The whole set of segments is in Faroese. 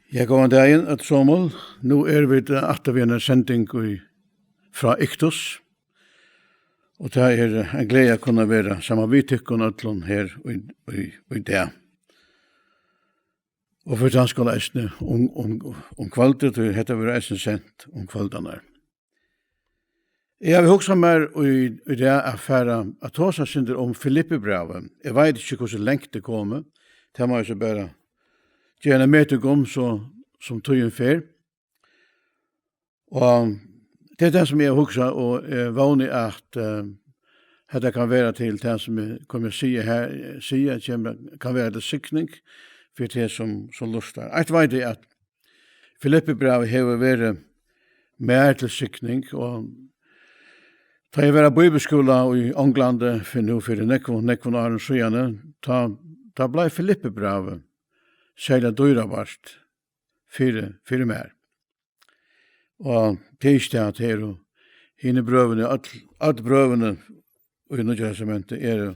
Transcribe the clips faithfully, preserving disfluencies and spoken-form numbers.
Ja, góðan dagin, øll somul. Nú eru vit, eh, aftur við eini sending í, frá Iktus. Og tað er, eh, ein gleði at kunna vera saman við tykkum øllum her í, í, í dag. Og fyri tann skal eisini um, um, um kvøldið, tí hetta verður eisini sent um kvøldarnar. Eg havi hugsað mær í, í dag at fara at tosa eitt sindur um Filippibrævið. Eg veit ikki, hvussu langt tað er komið. Tað má eg so bara gera eina meting um, so sum tíðin fer. Og tað er tað, sum eg havi hugsað, og eg vóni, at, eh, hetta kann vera til tað, sum eg komi at siga her, siga, kemur, kann vera til signing fyri teg, sum, sum lurtar. Eitt veit eg, at Filippibrævið hevur verið mær til signing, og tá eg var á bíbliuskúla í Onglandi fyri nú fyri nógvum, nógvum árum síðani, tá, tá bleiv Filippibrævið serliga dýrabært fyri, fyri mær. Og tað er ikki tað, at tað eru hini brøvini, øll, øll brøvini í Nýggja Testamenti eru,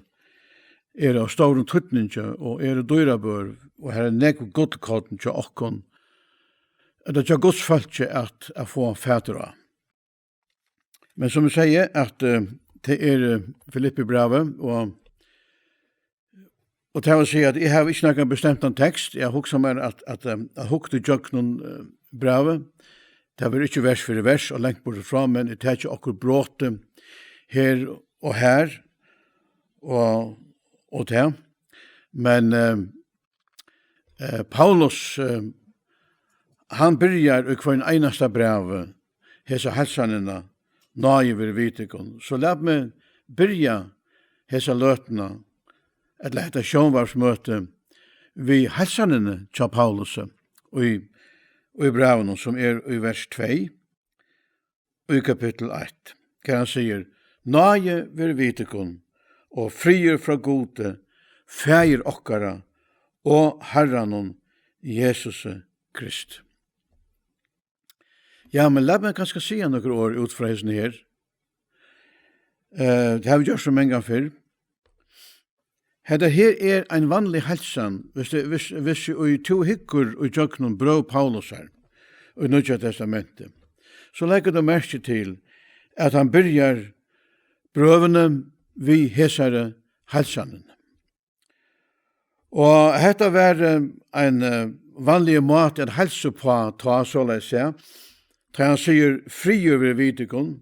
eru av stórum týdningi og eru dýrabør, og her er nógv gullkorn hjá okkum, ella hjá Guds fólki at, at fáa fatur á. Men sum eg sigi, at, eh, tað er, eh, Filippibrævið, og, og tað vil siga, at eg havi ikki nakran bestemtan tekst, eg havi hugsað mær at, at, eh, at hugt ígjøgnum, eh, brævið, tað verður ikki vers fyri vers og langt burtur frá, men eg taki okkurt brot her og har og, og tað. Men, eh, eh, Paulus, eh, hann byrjar í hvørjum einasta brævi hesa heilsanina, náði veri við tykkum. So lat meg byrja hesa løtuna, ella hetta sjónvarpsmøtið, við heilsanini hjá Paulusi í, í brævinum, sum er í vers tvey í kapittul eitt, har hann sigur: "Náði veri við tykkum, og friður frá Gudi, Faðir okkara, og Harranum Jesusi Krist." Ja, men lat meg kanska siga nøkur orð út frá hesum her. Eh, tað havi eg gjørt so mangan fyrr. Hetta her er ein vanlig heilsan, hvis, hvis, hvis ið tú hyggur í gjøgnum brøv Paulusar í Nýggja Testamenti, so leggur tú merki til, at hann byrjar brøvini við hesari heilsanin. Og hetta var, eh, ein, eh, vanligur máti at heilsa uppá tá, soleiðis, ja. Tá hann sigur: "Friður veri við tykkum",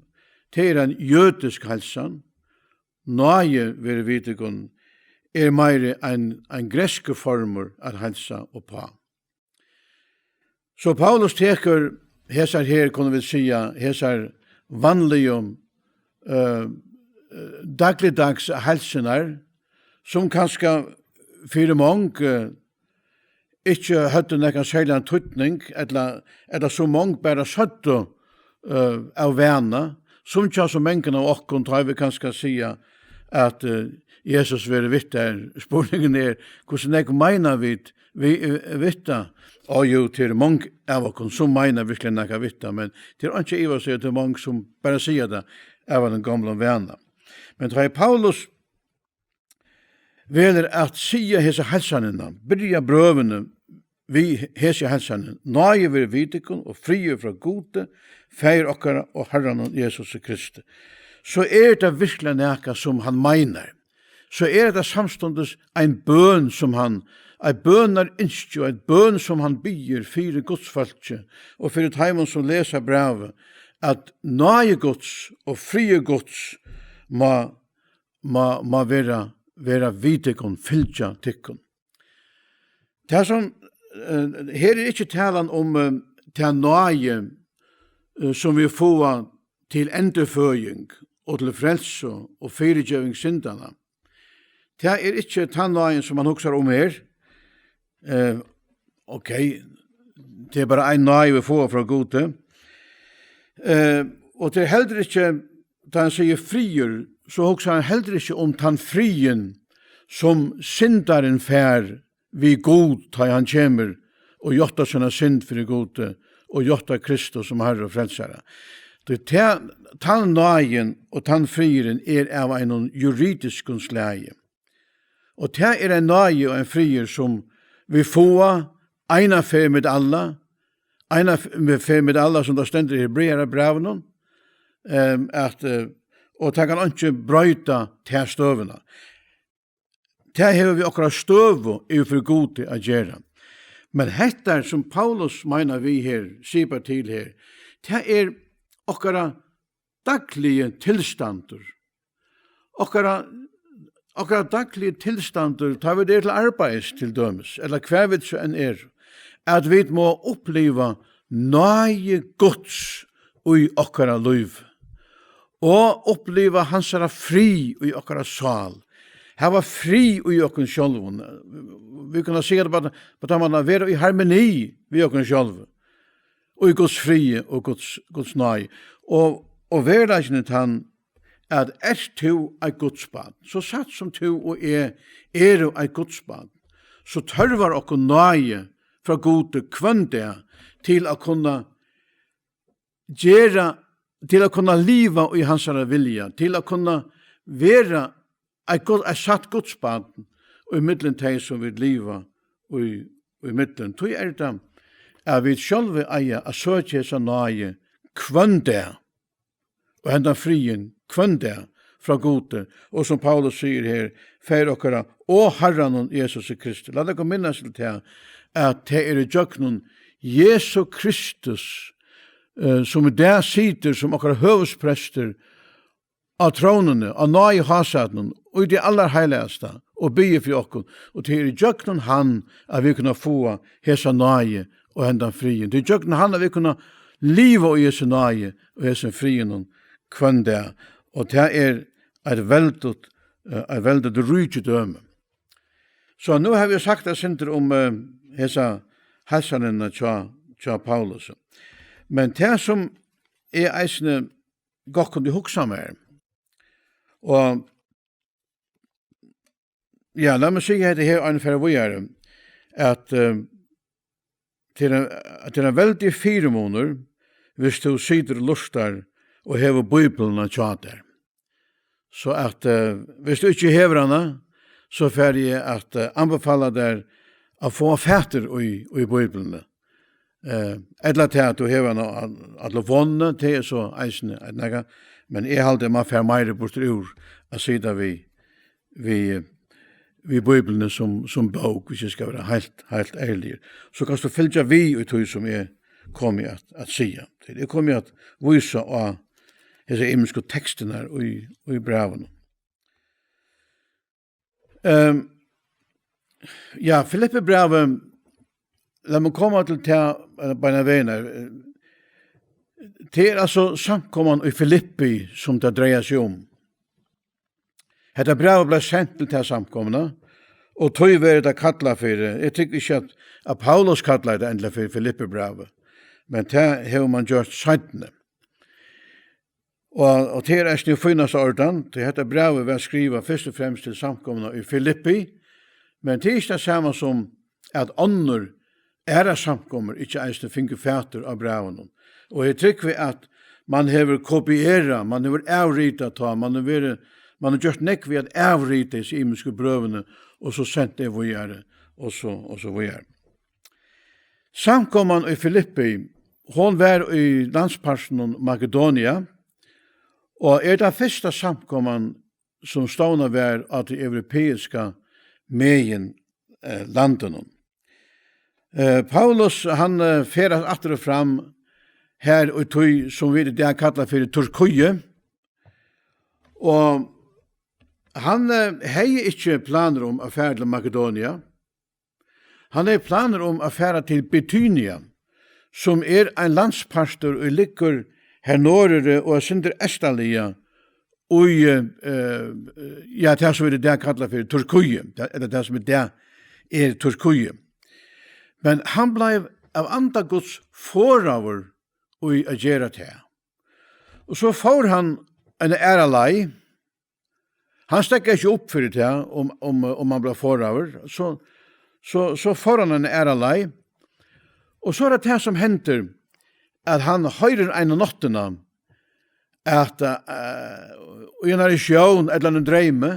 tað er ein jødisk heilsan. "Náði veri við tykkum" er meiri ein, ein greskur formur at heilsa uppá. So Paulus tekur hesar her, kunnu vit siga, hesar vanligu, eh, eh, dagligdags heilsunar, sum kanska fyri mong, eh, ikki høvdu nakran serligan týdning, ella, ella sum mong bara søgdu, eh, av vana, sum hjá so mongum av okkum, tá vit kanska siga at, eh, "Jesus veri við tær." Spurningurin er, hvussu nógv meina vit við, eh, við tað? Og jú, tað eru mong av okkum, sum meina veruliga nakað við tað, men tað er einki at ivast í, at tað eru mong, sum bara siga tað av einum gomlum vana. Men tá ið Paulus velur at siga hesa heilsanina, byrja brøvini við hesi heilsanini: "Náði veri við tykkum og friður frá Gudi, Faðir okkara og Harranum Jesusi Kristi", so er tað veruliga nakað, sum hann meinar. So er tað samstundis ein bøn, sum hann, eitt bønarynski og ein bøn, sum hann biður fyri Guds fólki og fyri teimum, sum lesa brævið, at náði Guds og friður Guds má má, má vera, vera við tykkum, fylgja tykkum. Tað sum, eh, her er ikki talan um, eh, ta náði, eh, sum vit fáa til endurføðing og til frelsu og fyrigeving syndanna. Tað er ikki tann náðin, sum man hugsar um her. Eh, ok, tað er bara ein náði, vit fáa frá Gudi. Eh, og tað er heldur ikki, tá hann sigur friður, so hugsar hann heldur ikki um tann friðin, sum syndarin fær við Gud, tá hann kemur og játtar sína synd fyri Gudi og játtar Kristus sum Harra og Frelsara. Tí tað, tann náðin og tann friðurin er av einum juridiskum slagi. Og tað er ein náði og ein friður, sum vit fáa eina ferð um alla, Eina f-, við ferð við alla, sum tað stendur í Hebrearabrævinum, ehm, at, eh, og tað kann einki broyta ta støðuna. Tað hevur við okkara støðu yvir fyri Gudi at gera. Men hetta, sum Paulus meinar við her, sipar til her, tað er okkara dagligi tilstandur. Okkara, okkara dagligi tilstandur, tá vit eru til arbeiðis til dømis, ella hvar vit so enn eru, at vit má uppliva náði Guds í okkara lív og uppliva hansara frið í okkara sál, hava frið í okkum sjálvum. Vit kunnu siga tað bara, bara, at vera í harmoni við okkum sjálv, í Guds friði og Guds, Guds náði. Og, og veruleikin er tann, at ert tú eitt Guds barn, so satt sum tú og eg eru eitt Guds barn, so tørvar okkum náði frá Gudi hvønn dag til at kunna gera, til at kunna liva í hansara vilja, til at kunna vera eitt Gud, eitt satt Guds barn í millum tey, sum vit liva í, í millum. Tí er tað, at vit sjálvi eiga at søkja hesa náði hvønn dag, og hendan friðin hvønn dag frá Gudi, og sum Paulus sigur her, Faðir okkara og Harranum Jesusi Kristi. Lat okkum minnast til tað, at tað er ígjøgnum Jesu Kristus, eh, sum í dag situr sum okkara høvuðsprestur á trónini, á náði hásætinum, í tí allarheilagasta, og biður fyri okkum, og tað er ígjøgnum hann, at vit kunna fáa hesa náði og hendan friðin. Tað er ígjøgnum hann, at vit kunna liva í hesi náði og hesum friðinum hvønn dag. Og tað er eitt veldigt, eh, eitt veldigt ríkidømi. So nú havi eg sagt eitt sindur um, eh, hesa heilsanina hjá, hjá Paulusi. Men tað, sum eg eisini gott kundi hugsa mær, og, ja, lat meg siga hetta her, áðrenn eg fari víðari, at, eh, tað er ein, at tað er ein veldigur fyrimunur, viss tú situr og lurtar og hevur Bíbliuna hjá tær. So at, eh, viss tú ikki hevur hana, so fari eg at, eh, anbefala tær at fáa fatur í, í Bíbliuni. Eh, ella tað at tú hevur hana á, á telefonini, tað er so eisini eitt nakað, men eg haldi, at man fær meira burtur úr at sita við, við, við Bíbliuni sum, sum bók, viss eg skal vera heilt, heilt ærligur. So kanst tú fylgja við í tí, sum eg komi at, at siga. Eg komi at vísa á hesar ymisku tekstirnar í, í brævinum. Ehm, ja, Filippibrævið, lat meg koma til tað, eh, beinanvegin. Tað er altso samkoman í Filippi, sum tað dreiar seg um. Hetta brævið bleiv sent til ta samkomuna, og tí verður tað kallað fyri, eg tykki ikki, at, at Paulus kallaði tað endiliga fyri Filippibrævið, men tað hevur man gjørt seinni. Og, og tað er eisini í fínasta ordan, tí hetta brævið var skrivað fyrst og fremst til samkomuna í Filippi, men tað er ikki tað sama sum, at onnur, aðrar samkomur ikki eisini fingu fatur á brævinum. Og eg trúgvi, at man hevur kopierað, man hevur avritað tá, man hevur verið, man hevur gjørt nógv við at avrita hesi ymisku brøvini og so sent tey víðari og so, og so víðari. Samkoman í Filippi, hon var í landspartinum Makedonia, og er tann fyrsta samkoman, sum stovnað var á tí europeiska megin, eh, landinum. Eh, Paulus, hann, eh, ferðast aftur og fram her í tí, sum vit í dag kalla fyri Turkiet, og hann, eh, hevði ikki planir um at fara til Makedonia. Hann hevði planir um at fara til Bitynia, sum er ein landspartur, ið liggur har norðuri og er sindur eystarliga í, eh, ja, tað, sum vit í dag kalla fyri Turkiet, ta-, ella tað, sum í dag er Turkiet. Men hann bleiv av anda Guds forðaður í at gera tað. Og so fór hann eina aðra leið. Hann steðgaði ikki upp fyri tað, um, um, um hann bleiv forðaður. So, so, so fór hann eina aðra leið. Og so er tað tað, sum hendir, at hann hoyrir eina náttina, at, eh, í einari sjón ella einum dreymi,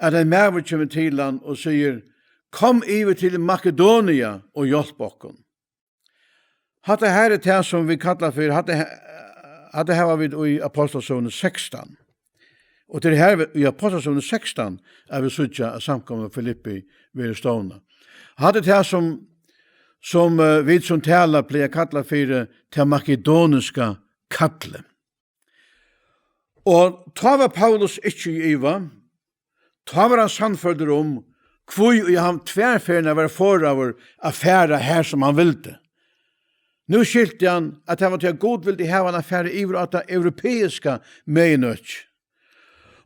at ein maður kemur til hann og sigur: "Kom yvir til Makedonia og hjálp okkum." Hatta her er tað, sum vit kalla fyri, hatta he-, hatta hava vit í Ápostlasøguni sekstan. Og tað er her í Ápostlasøguni sekstan, at vit síggja, at samkoman í Filippi verður stovnað. Hatta er tað, sum, sum, eh, vit sum tala plaga at kalla fyri tað makedoniska kallið. Og tá var Paulus ikki í iva, tá var hann sannførdur um, hví ið hann tvær ferðirnar var forðaður at fara har, sum hann vildi. Nú skilti hann, at tað var tí, at Gud vildi hava hann at fara yvir á tað europeiska meginøkið.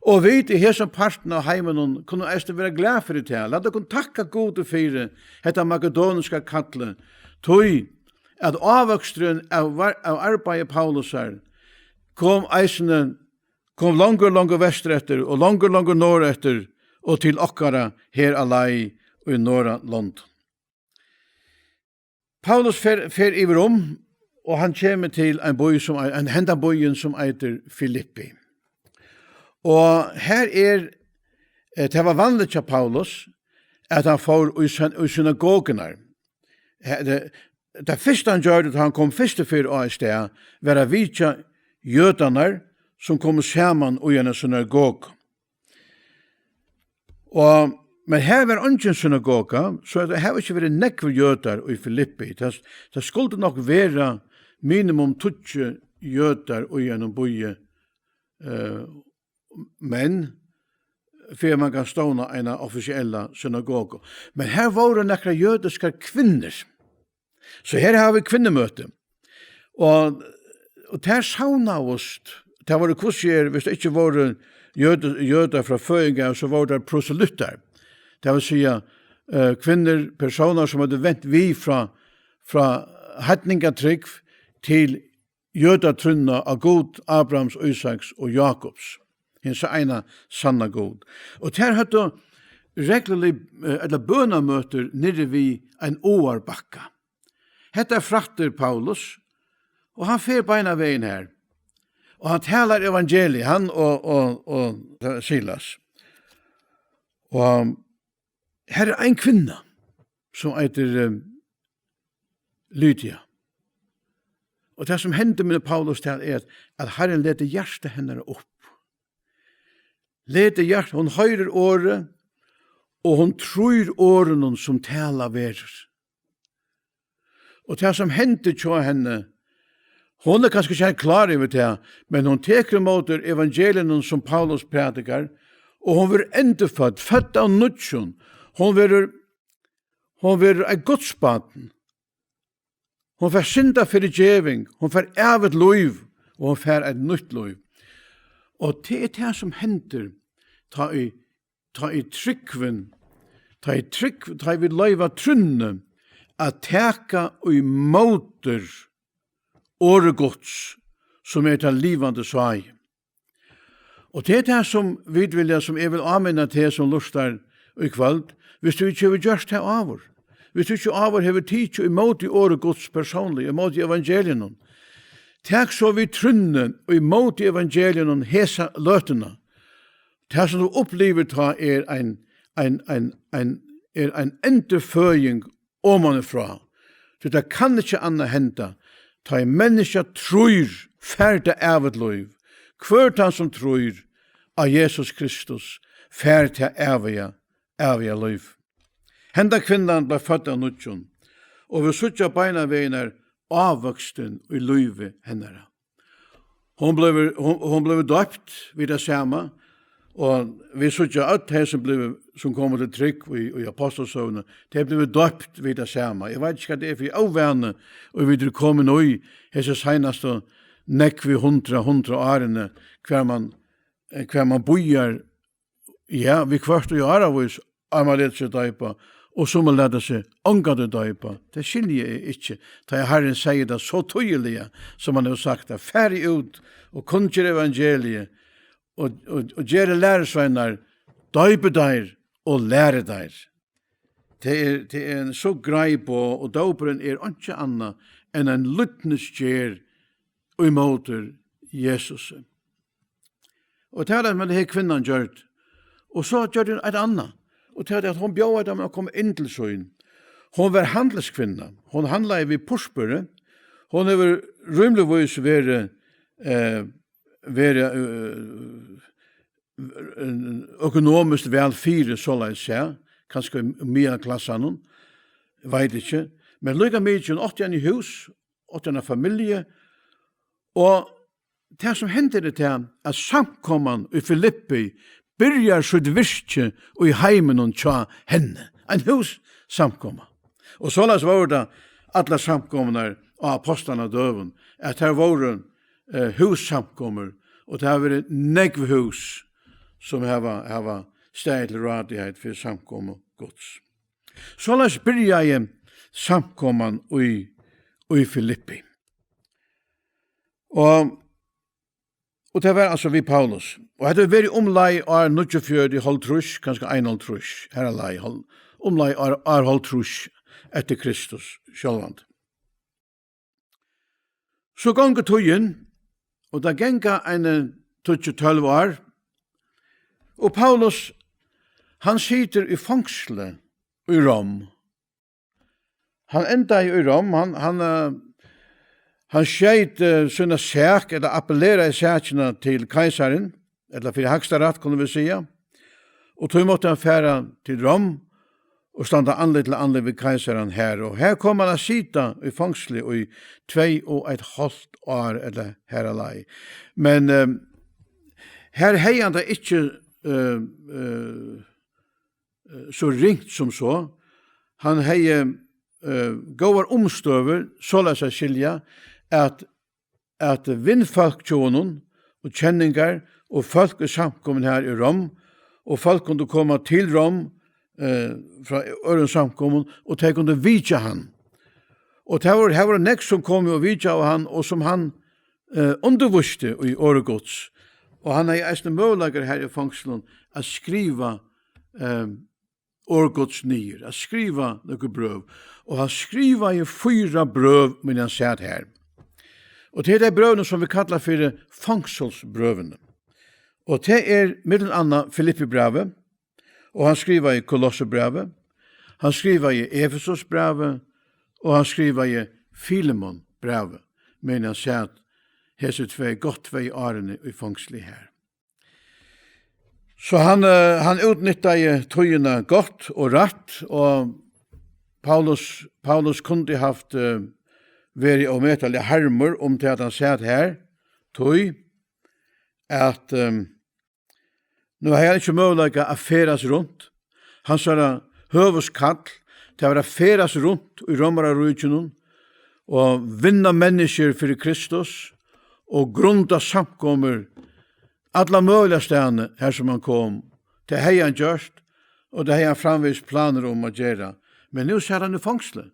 Og vit í hesum partinum av heiminum kunnu eisini vera glað fyri tað. Lat okkum takka Gudi fyri hetta makedoniska kallið, tí at ávøksturin av var-, av arbeiði Paulusar kom eisini, kom longur, longur vestureftir og longur, longur norðureftir og til okkara her á leið í Norðurlondum. Paulus fer, fer yvir um, og hann kemur til ein bý sum ei-, ein, hendan býin sum eitur Filippi. Og her er, eh, tað var vanligt hjá Paulus, at hann fór í syn-, í synagogunar. He-, tað, tað fyrsta hann gjørdi, tá hann kom fyrstu ferð á eitt stað, var at vitja jødarnar, sum komu saman í eina synagogu. Og, men her var eingin synagoga, so at har hava ikki verið nógvir jødar í Filippi. Tað, tað skuldi nokk vera minimum tíggju jødar í einum býi, eh, men fyri at mann kann stovna eina offisiella synagogu. Men her vóru nakrar jødiskar kvinnur. So her hava vit kvinnumøti. Og, og tær savnaðust, tær vóru, hvussu er, viss tað ikki vóru jød-, jødar frá føðing av, so vóru tær proselyttar. Tað vil siga, eh, kvinnur, persónar, sum høvdu vent við frá, frá heidningatrúgv til jødatrúnna á Gud Abrahams, Ísaks og Jakobs, hin eina sanna Gud. Og tær høvdu reglulig, eh, ella bønamøtir niðri við ein áarbakka. Hetta frættir Paulus, og hann fer beinan vegin har. Og hann talar evangeliið, hann og, og, og Silas. Og her er ein kvinna, sum eitur, eh, Lydia. Og tað, sum hendir við Paulus, tað er, at, at Harrin letur hjarta hennara upp. Letur hjarta, hon hoyrir orðið, og hon trýr orðunum, sum talað verður. Og tað, sum hendir hjá henni, hon er kanska ikki heilt klár yvir tað, men hon tekur ímóti evangeliinum, sum Paulus prædikar, og hon verður endurfødd, fødd av nýggjum. Hon verður, hon verður eitt Guds barn. Hon fær syndafyrigeving, hon fær ævigt lív, og hon fær eitt nýtt lív. Og tað er tað, sum hendir, tá ið, tá ið trúgvin, tá ið trúgv-, tá ið vit loyva trúnni at taka ímóti orði Guds, sum er tann livandi sái. Og tað er tað, sum vit vilja, sum eg vil áminna teg, sum lurtar í kvøld, viss tú ikki hevur gjørt tað áður, viss tú ikki áður hevur tikið ímóti orði Guds persónliga, ímóti evangeliinum, tak so við trúnni ímóti evangeliinum hesa løtuna. Tað, sum tú upplivir tá, er ein, ein, ein, ein, er ein endurføðing omanífrá. Tí tað kann ikki annað henda. Tá ið menniskja trýr, fær tað ævigt lív. Hvør tann, sum trýr á Jesus Kristus, fær tað æviga, æviga lív. Henda kvinnan bleiv fødd av nýggjum, og vit síggja beinan vegin ávøkstin í lívi hennara. Hon blívur, hon, hon blívur døpt við tað sama, og vit síggja øll tey, sum blívur, sum komu til trúgv í, í Ápostlasøguni, tey blívur døpt við tað sama. Eg veit ikki, hvat tað er fyri óvani, og vit eru komin í hesi seinastu nógvu hundrað, hundrað árini, hvar man, eh, hvar man bíðar, ja, viðhvørt í áravís, at man letur seg doypa, og summi lata seg ongantíð doypa. Tað skilji eg ikki. Tá ið Harrin segði tað so týðiliga, sum hann hevur sagt tað: Farið út og kunngerið evangeliið, og, og, og gerið lærisveinar, doypið teir og lærið teir. Tað er, tað er ein so greið boð, og dópurin er einki annað enn ein lýdnisgerð ímóti Jesusi. Og tað er tað, sum hesi kvinnan gjørdi. Og so gjørdi hon eitt annað. Og tað er, at hon bjóðaði teimum at koma inn til sín. Hon var handilskvinna. Hon handlaði við purpuri. Hon hevur rímligvís verið, eh, verið, eh, økonomiskt væl fyri, soleiðis, ja, kanska í miðalklassanum, veit ikki, men líka mikið, hon átti eini hús, átti eina familju, og tað, sum hendir, er tað, at samkoman í Filippi byrjar sítt virki í heiminum hjá henni, ein hússamkoma. Og soleiðis vóru tað allar samkomurnar á ápostlanna døgum, at tær vóru, eh, hússamkomur, og tað hava verið nógv hús, sum hava, hava staðið til ráðiheit fyri samkomu Guds. Soleiðis byrjaði samkoman í, í Filippi. Og, og tað var altso við Paulus. Og hetta hevur verið umleið ár níggjuogfjøruti, hálvtrýss, kanska einoghálvtrýss, har er leið, hálv-, umleið ár, ár hálvtrýss eftir Kristus, sjálvandi. So gongur tíðin, og tað ganga eini tíggju, tólv ár, og Paulus, hann situr í fongsli í Rom. Hann endaði í Rom, hann, hann, eh, hann skeyt, eh, sína sak, ella appelleraði sakina til keisaran, ella fyri hægstarætt, kunnu vit siga. Og tí mátti hann fara til Rom og standa andlit til andlit við keisaran har. Og har kom hann at sita í fongsli í tvey og eitt hálvt ár, ella har er leið. Men, eh, har hevði hann tað ikki, eh, eh, eh, so ringt sum so. Hann hevði, eh, góðar umstøður, soleiðis at skilja, at, at vinfólk hjá honum og kenningar og fólk í samkomuni har í Rom, og fólk kundu koma til Rom, eh, frá øðrum samkomum, og tey kundu vitja hann. Og tað vóru, har vóru nógv, sum komu og vitjaðu hann, og sum hann, eh, undirvísti í orði Guds. Og hann hevði eisini møguleikar har í fongslinum at skriva, eh, orð Guds niður, at skriva nøkur brøv. Og hann skrivaði fýra brøv, meðan hann sat har. Og tað eru tey brøvini, sum vit kalla fyri fongsulsbrøvini. Og tað er millum annað Filippibrævið, og hann skrivaði Kolossebrævið, hann skrivaði Efesusbrævið, og hann skrivaði Filemonbrævið, meðan hann sat hesi tvey, gott tvey árini í fongsli har. So hann, eh, hann útnyttaði tíðina gott og rætt, og Paulus, Paulus kundi havt, eh, verið ómetaliga harmur um tað, at hann sat har, tí at, eh, nú hevði hann ikki møguleika at ferðast runt. Hansara høvuðskall, tað var at ferðast runt í Rómararíkinum og vinna menniskjur fyri Kristus og grunda samkomur alla møguliga staðni, har sum hann kom. Tað hevði hann gjørt, og tað hevði hann framvegis planir um at gera. Men nú sat hann í fongsli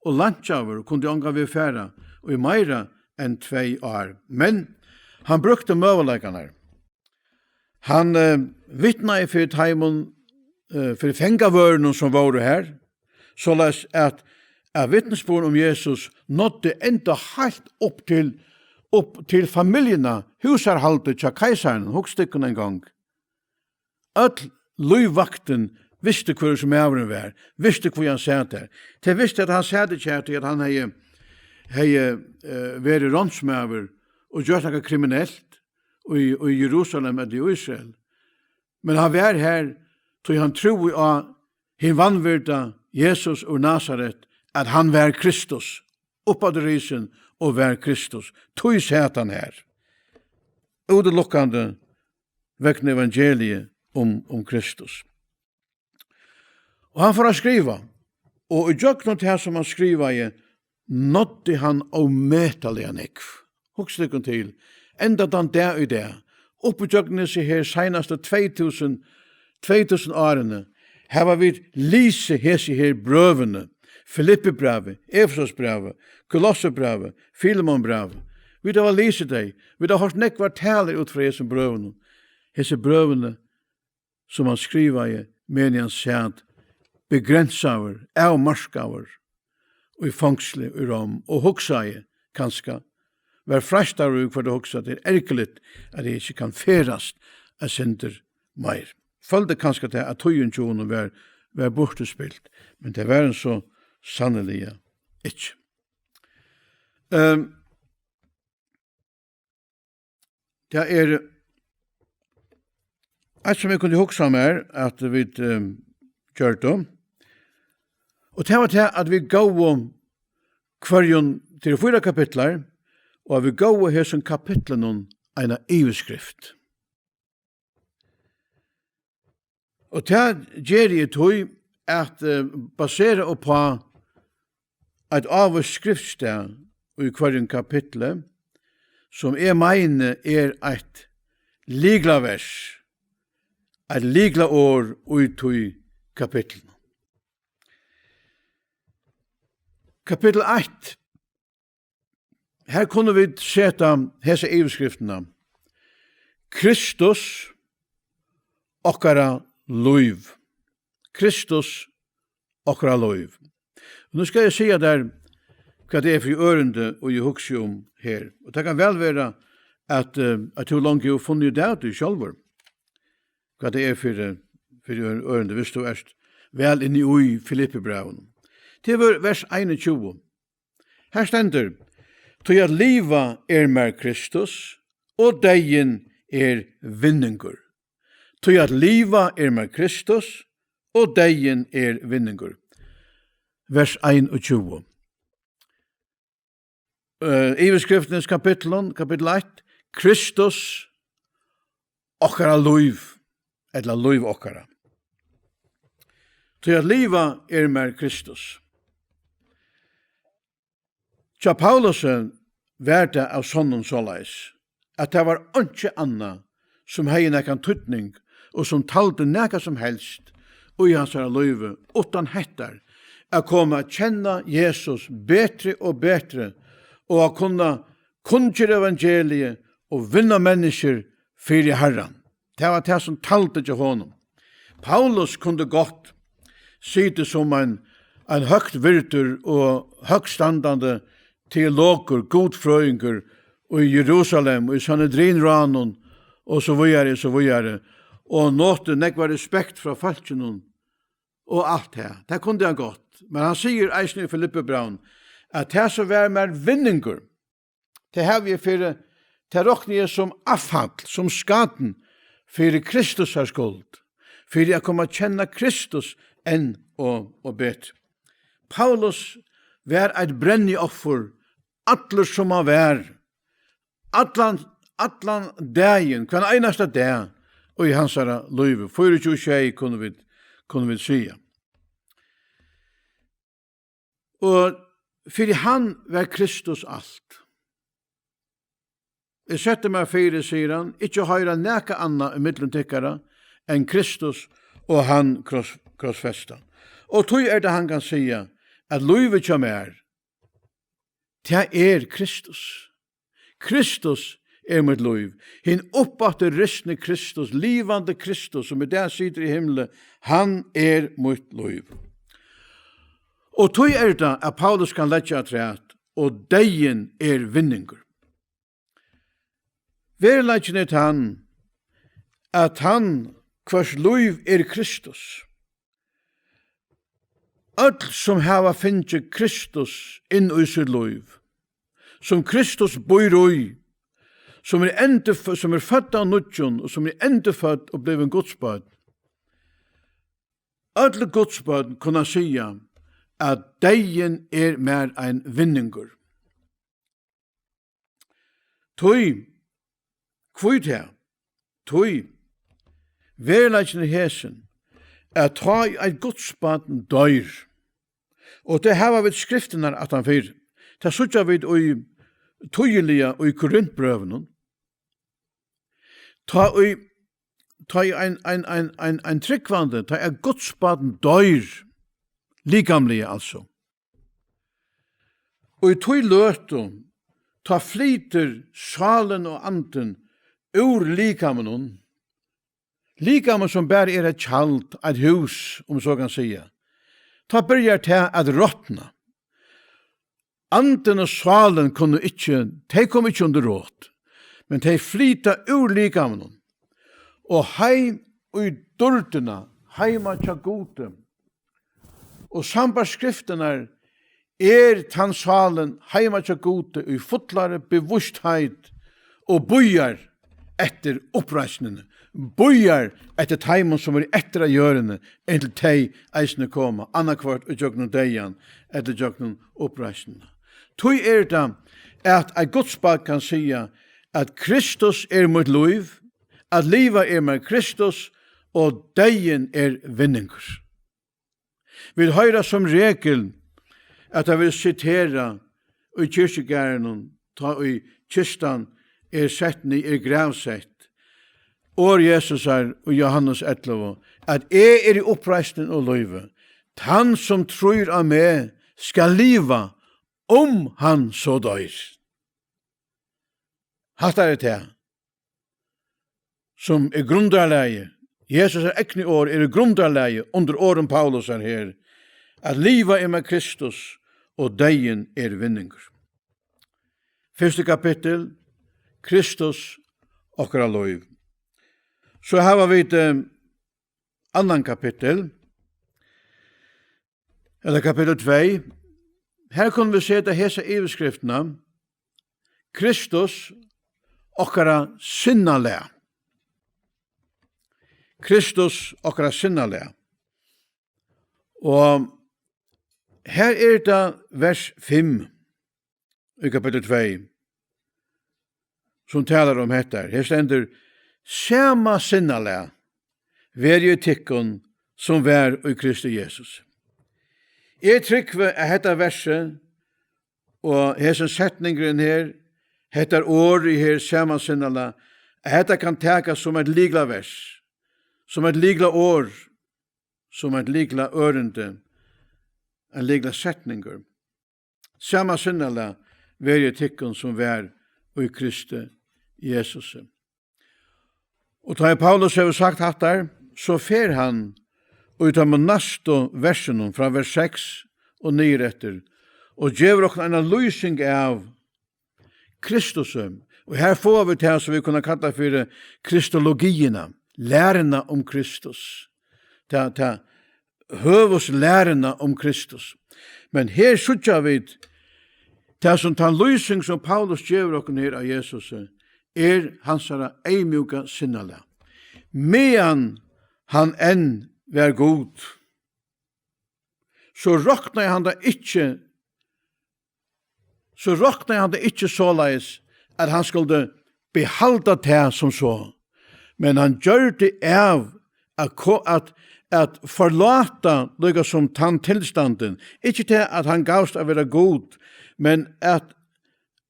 og leinkjaður og kundi ongan veg fara í meira enn tvey ár. Men hann brúkti møguleikarnar. Hann, eh, vitnaði fyri teimum, eh, fyri fangavørðunum, sum vóru har, soleiðis at, at vitnisburðurin um Jesus náddi enda heilt upp til, upp til familjuna, húsarhaldið hjá keisaranum. Hugsið tykkum ein gong. Øll lívvaktin visti, hvør sum maðurin var, visti, hví hann sat har. Tey vistu, at hann sat ikki har, tí at hann hevði, hevði, eh, verið ránsmaður og gjørt nakað kriminelt í, í Jerusalem ella í Ísrael. Men hann var har, tí hann trúði á hin vanvirda Jesus úr Nasaret, at hann var Kristus, uppafturrisin og var Kristus. Tí sat hann har, útilukkandi vegna evangeliið um, um Kristus. Og hann fór at skriva, og í gjøgnum tað, sum hann skrivaði, náddi hann ómetaliga nógv. Hugsið tykkum til, enda tann dag í dag, upp í gjøgnum hesi her seinastu tvey túsund, tvey túsund árini, hava vit lisið hesi her brøvini, Filippibrævið, Efesusbrævið, Kolossebrævið, Filemonbrævið. Vit hava lisið tey, vit hava hoyrt nógvar talur út frá hesum brøvunum. Hesi brøvini, sum hann skrivaði, meðan hann sat begrensaður, avmarkaður í fongsli í Rom, og hugsaði kanska, var freistaður í hvørt at hugsa, tað er ergiligt, at eg ikki kann ferðast eitt sindur meir. Føldi kanska tað, at tíðin hjá honum var, var burturspilt, men tað var hon so sanniliga ikki. Ehm, tað er eitt, sum eg kundi hugsa mær, at vit, ehm, gjørdu. Og tað var tað, at vit góvu hvørjum, tað eru fýra kapitlar, og at vit góvu hesum kapitlinum eina yvirskrift. Og tað geri eg tí, at, eh, basera uppá eitt ávíst skriftstað í hvørjum kapitli, sum eg meini er eitt lyklavers, eitt lyklaorð í tí kapitlinum. Kapitul eitt. Her kunnu vit seta hesa yvirskriftina: Kristus, okkara lív. Kristus, okkara lív. Nú skal eg siga tær, hvat tað er fyri ørindi, og eg hugsi um her. Og tað kann væl vera, at, eh, at tú longu hevur funnið út av tí sjálvur, hvat tað er fyri, fyri ør-, ørindi, viss tú ert væl inni í Filippibrævinum. Til ver-, vers einogtjúgu. Her stendur: Tí at liva er mær Kristus, og deyðin er vinningur. Tí at liva er mær Kristus, og deyðin er vinningur. Vers einogtjúgu. Eh, yvirskriftin í kapitlinum, kapitul eitt: Kristus, okkara lív, ella lív okkara. Tí at liva er mær Kristus. Hjá Paulusi var tað av sonnum soleiðis, at tað var einki annað, sum hevði nakran týdning og sum taldi nakað sum helst í hansara lívi, uttan hettar, at koma at kenna Jesus betri og betri og at kunna kunngera evangeliið og vinna menniskjur fyri Harran. Tað var tað, sum taldi hjá honum. Paulus kundi gott sitið sum ein, ein høgt virdur og høgtstandandi teologur, gudfrøðingur í Jerusalem, í Sanhedrinráðnum og so víðari, og so víðari, og notið nógva respekt frá fólkinum og alt tað. Tað kundi hann gott. Men hann sigur eisini í Filippibrævinum, at tað, sum var mær vinningur, tað havi eg fyri, tað rokni eg sum avfall, sum skatin fyri Kristusar skuld, fyri at koma at kenna Kristus enn og, og betri. Paulus var eitt brennioffur, allur sum hann var, allan, allan dagin, hvønn einasta dag í hansara lívi. Fýraogtjúgu sjey kunnu vit, kunnu vit siga. Og fyri hann var Kristus alt. Eg setti mær fyri, sigur hann, ikki at hoyra nakað annað ímillum tykkara enn Kristus og hann kross-, krossfestan. Og tí er tað, hann kann siga, at lívið hjá mær, tað er Kristus. Kristus er mítt lív. Hin uppaftur risni Kristus, livandi Kristus, sum í dag situr í himli, hann er mítt lív. Og tí er tað, at Paulus kann leggja afturat: Og deyðin er vinningur. Veruleikin er tann, at hann, hvørs lív er Kristus, øll, sum hava fingið Kristus inn í sítt lív, sum Kristus býr í, sum er endurfø-, sum er fødd av nýggjum, og sum er endurfødd og blivin Guds børn, øll Guds børn kunna siga, at deyðin er mær ein vinningur. Tí, hví tað? Tí, veruleikin er hesin, at tá ið eitt Guds barn doyr, og tað hava vit skriftirnar aftanfyri, tað síggja vit í, týðiliga í Korintbrøvinum, tá ið, tá ið ein, ein, ein, ein, ein trúgvandi, tá eitt Guds barn doyr, likamliga altso, og í tí løtu, tá flytur sálin og andin úr likaminum, likamið, sum bara er eitt tjald, eitt hús, um so kann siga, tá byrjar tað at rotna. Andin og sálin kunnu ikki, tey koma ikki undir rot, men tey flyta úr likaminum og heim í dýrdina, heima hjá Gudi. Og sambært skriftirnar er tann sálin heima hjá Gudi í fullari bevístheit og bíðar eftir uppreisnini, bíðar eftir teimum, sum eru eftir á jørðini, inntil tey eisini koma, annaðhvørt ígjøgnum deyðan ella ígjøgnum uppreisnina. Tí er tað, at eitt Guds barn kann siga, at Kristus er mítt lív, at liva er mær Kristus, og deyðin er vinningur. Vit hoyra sum regul, at tað verður siterað í kirkjugarðinum, tá ið kistan er sett niður, er gravsett, orð Jesusar í Jóhannes ellivu, at eg eri uppreisnin og lívið. Tann, sum trýr á meg, skal liva, um hann so doyr. Hatta er tað, sum er grundarlagið. Jesusar egnu orð eru grundarlagið undir orðum Paulusar her, at liva er mær Kristus, og deyðin er vinningur. Fyrsti kapittul, Kristus, okkara lív. So hava vit, eh, annan kapittul, ella kapittul tvey. Her kunnu vit seta hesa yvirskriftina: Kristus, okkara sinnalag. Kristus, okkara sinnalag. Og her er tað vers fimm í kapittul tvey, sum talar um hetta. Her stendur: "Sama sinnalag verði í tykkum, sum var í Kristi Jesus." Eg trúgvi, at hetta versið og hesin setningurin her, hetta orðið her, sama sinnalag, at hetta kann takast sum eitt lyklavers, sum eitt lyklaorð, sum eitt lyklaørindi, ein lyklasetningur. "Sama sinnalag verði í tykkum, sum var í Kristi Jesusi." Og tá ið Paulus hevur sagt hattar, so fer hann í teimum næstu versunum, frá vers seks og niður eftir, og gevur okkum eina lýsing av Kristusi. Og her fáa vit tað, sum vit kunnu kalla fyri kristologiina, læruna um Kristus. Tað, tað, høvuðslæruna um Kristus. Men her síggja vit tað, sum tann lýsing, sum Paulus gevur okkum her av Jesusi, er hansara eyðmjúka sinnalag. Meðan hann enn var Gud, so roknaði hann tað ikki, so roknaði hann tað ikki soleiðis, at hann skuldi behalda tað sum so. Men hann gjørdi av at ko-, at, at forláta líka sum tann tilstandin. Ikki tað, at hann gavst at vera Gud, men at,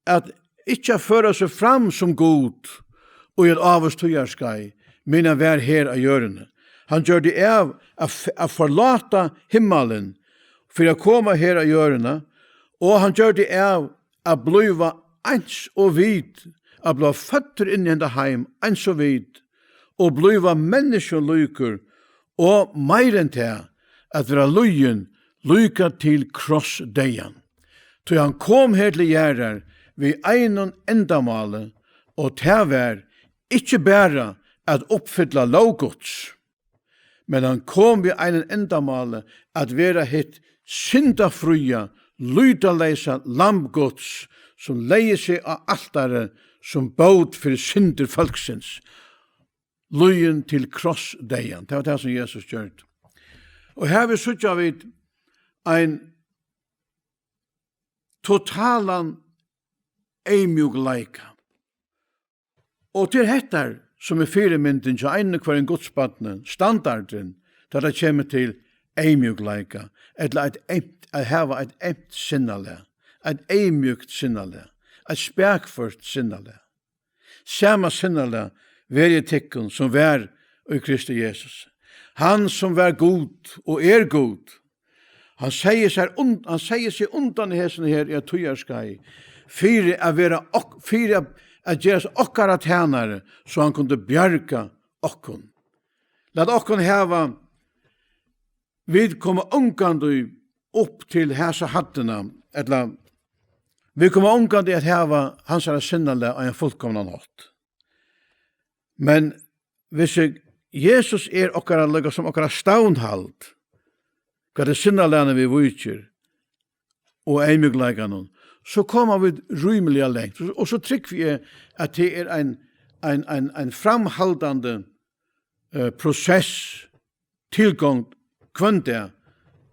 at ikki at føra seg fram sum Gud í eitt ávíst tíðarskeið, meðan hann var her á jørðini. Hann gjørdi av at f-, at forláta himmalin fyri at koma her á jørðina, og hann gjørdi av at blíva eins og vit, at blíva føddur inn í henda heim eins og vit, og blíva menniskjum líkur, og meira enn tað, at vera lýðin líka til krossdeyðan. Tí hann kom her til jarðar við einum endamáli, og tað var ikki bara at uppfylla lóg Guds, men hann kom við einum endamáli, at vera hitt syndafría, lýtaleysa lamb Guds, sum legði seg á altarið sum bót fyri syndir fólksins, lýðin til krossdeyðan. Tað var tað, sum Jesus gjørdi. Og her við síggja vit ein totalan eyðmjúkleika. Og til hettar, sum er fyrimyndin hjá einum hvørjum gudsbarni, standardin, tá tað kemur til eyðmjúkleika, ella eitt eymt, at hava eitt eymt sinnalag, eitt eyðmjúkt sinnalag, eitt spakført sinnalag. Sama sinnalag verði tykkum, sum var í Kristi Jesus. Hann, sum var Gud og er Gud, hann segði sær und-, hann segði seg undan hesum her í eitt tíðarskeið, fyri at vera ok-, fyri at, at gerast okkara tænari, so hann kundi bjarga okkum. Lat okkum hava, vit koma ongantíð upp til hasa hæddina, ella vit koma ongantíð at hava hansara sinnalag á ein fullkomnan hátt. Men hvis eg, Jesus er okkara, líka sum okkara stavnhald, hvat er sinnalagið viðvíkir, og eyðmjúkleikanum, so koma vit rímiliga langt. Og, og so trúgvi eg, at tað er ein, ein, ein, ein framhaldandi, eh, prosess, tilgongd hvønn dag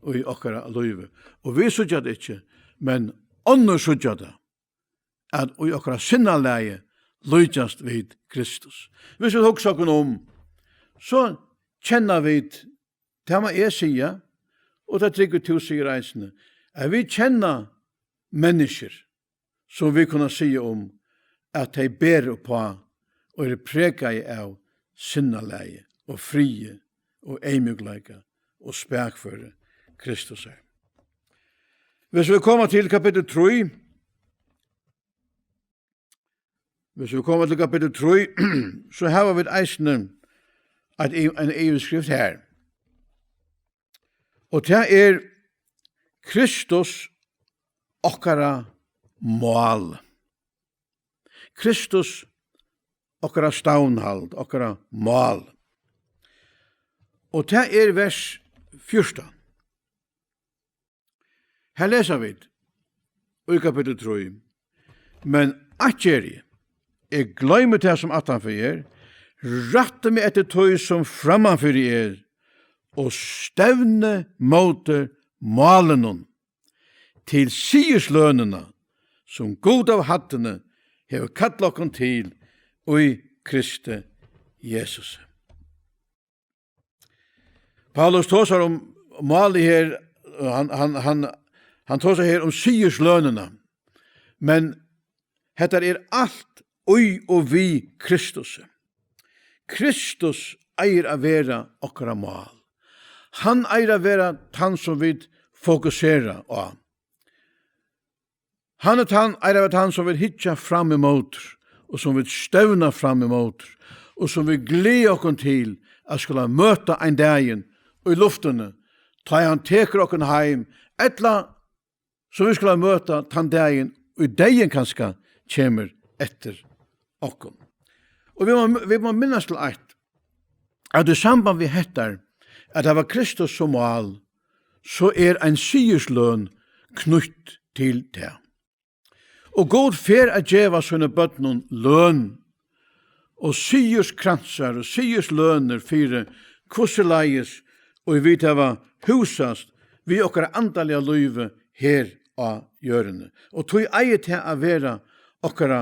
í okkara lívi. Og vit síggja tað ikki, men onnur síggja tað, at í okkara sinnalagi líkjast vit Kristus. Hvis vit hugsa okkum um, so kenna vit, tað má eg siga, og tað trúgvi tú sigur eisini, at vit kenna menniskjur, sum vit kunna siga um, at tey bera uppá og eru pregaði av sinnalagi og friði og eyðmjúkleika og spakføri Kristusar. Hvis vit koma til kapittul trý, hvis vit koma til kapittul trý, so hava vit eisini eitt, ein yvirskrift her. Og tað er Kristus okkara mál. Kristus okkara stavnhald, okkara mál. Og tað er vers fjúrtan. Her lesa vit í kapittul trý: "Men eitt geri eg, eg gloymi tað, sum aftanfyri er, rætti meg eftir tí, sum frammanfyri er, og stevni móti málinum til sigurslønina, sum Gud av hæddini hevur kallað okkum til í Kristi Jesusi." Paulus tosar um málið her, hann, hann, hann, hann tosar her um sigurslønina, men hetta er alt í og við Kristusi. Kristus eigur at vera okkara mál. Hann eigur at vera tann, sum vit fokusera á. Hann er tann, eigur at vera tann, sum vit hyggja fram ímótur, og sum vit stevna fram ímótur, og sum vit gleða okkum til at skula møta ein dagin í luftini, tá ið hann tekur okkum heim, ella sum vit skulu møta tann dagin, ið deyðin kanska kemur eftir okkum. Og vit má, vit má minnast til eitt, at í samband við hetta, at hava Kristus sum mál, so er ein sigursløn knýtt til tað. Og Gud fer at geva sínum børnum løn og sigurskransar og sigurslønir fyri, hvussuleiðis og vit hava húsast við okkara andaliga lívi her á jørðini. Og tí eigur tað at vera okkara,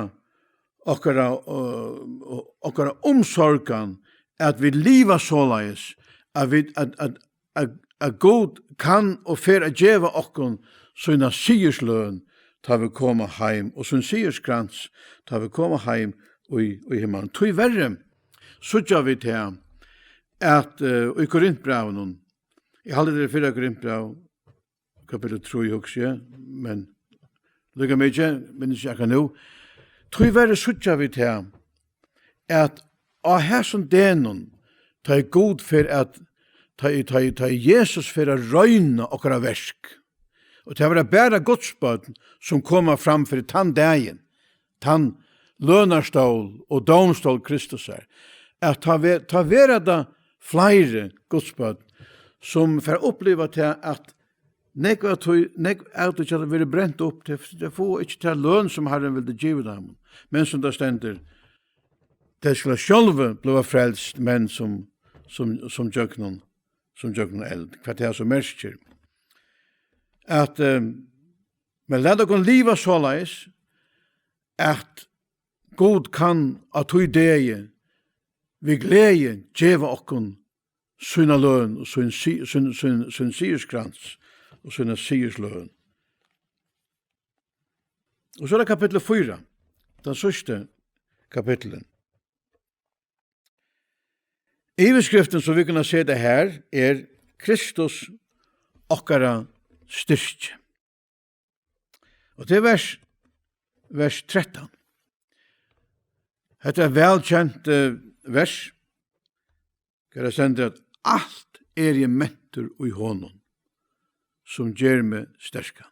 okkara, øh, okkara umsorgan, at vit liva soleiðis, at vit, at, at, at, at Gud kann og fer at geva okkum sína sigursløn, tá vit koma heim, og sín sigurskrans, tá vit koma heim í, í himmalin. Tíverri síggja vit her, at, eh, í Korintbrævinum, eg haldi, tað er fyrra Korintbræv, kapittul trý, hugsi eg, men líka mikið, minnist ikki akkurát nú. Tíverri síggja vit her, at á hesum degnum, tá ið Gud fer at, tá ið, tá ið, tá ið Jesus fer at royna okkara verk, og tað verða bara Guds børn, sum koma fram fyri tann dagin, tann lønarstól og dómstól Kristusar, at tá ve-, tá verða tað fleiri Guds børn, sum fara at uppliva tað, at nógv av tí, nógv av tí, tað verður brent upp, tey, tey fáa ikki ta løn, sum Harrin vildi givið teimum, men sum tað stendur, tey skulu sjálvi bliva frelst, men sum, sum, sum gjøgnum, sum gjøgnum eld. Hvat tað so merkir. At, eh, men lat okkum liva soleiðis, at Gud kann á tí degi við gleði geva okkum sína løn og sín si-, sín, sín, sín sigurskrans og sína sigursløn. Og so er tað kapittul fýra, tað síðsta kapitturin. Yvirskriftin, sum vit kunnu seta her, er Kristus okkara styrki. Og tað er vers, vers trettan. Hetta er vælkent, eh, vers. Har stendur, at alt eri eg mentur í honum, sum ger meg sterkan.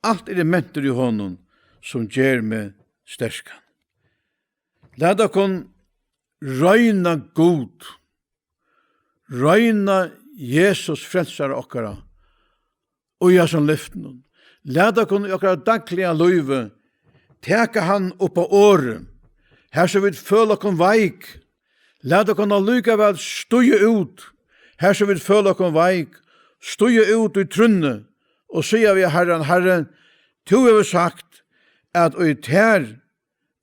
Alt eri eg mentur í honum, sum ger meg sterkan. Lat okkum royna Gud, royna Jesus, frelsara okkara, í hesum lyftinum. Lat okkum í okkara dagliga lívi taka hann upp á orðið, har sum vit føla okkum veik. Lat okkum allíkavæl stíga út, har sum vit føla okkum veik, stíga út í trúnni og siga við Harran: Harri, tú hevur sagt, at í tær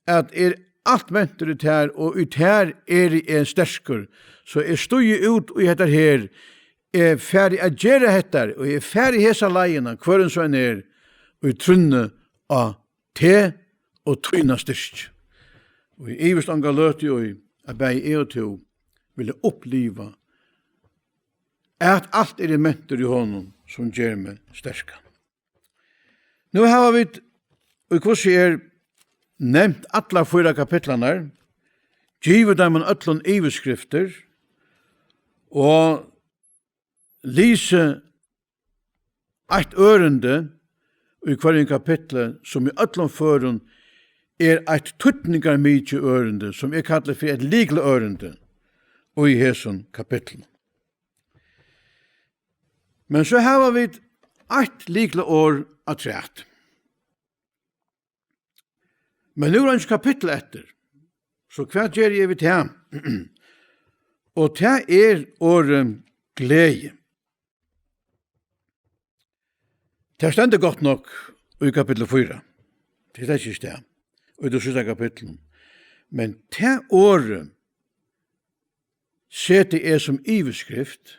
at er alt mentur í tær, og í tær eri eg sterkur. So eg stígi út í hetta her, eg fari at gera hetta, og eg fari hesa leiðina, hvør enn so enn er, í trúnni á teg og tína styrki. Og eg ivist onga løtu í, at bæði eg og tú vilja uppliva, at alt er mentur í honum, sum ger meg sterkan. Nú hava vit, í hvussu er nevnt allar fýra kapitlarnar, givið teimum øllum yvirskriftir og lisið eitt ørindi í hvørjum kapitli, sum í øllum førum er eitt týdningarmikið ørindi, sum eg kalli fyri eitt lyklaørindi í hesum kapitlinum. Men so hava vit eitt lyklaorð afturat. Men nú er eingin kapittul eftir, so hvat geri eg við tað? Og tað er orðið gleði. Tað stendur gott nokk í kapitli fýra. Tað er slett ikki tað. Og í tí síðsta kapitlinum. Men tað orðið seti eg sum yvirskrift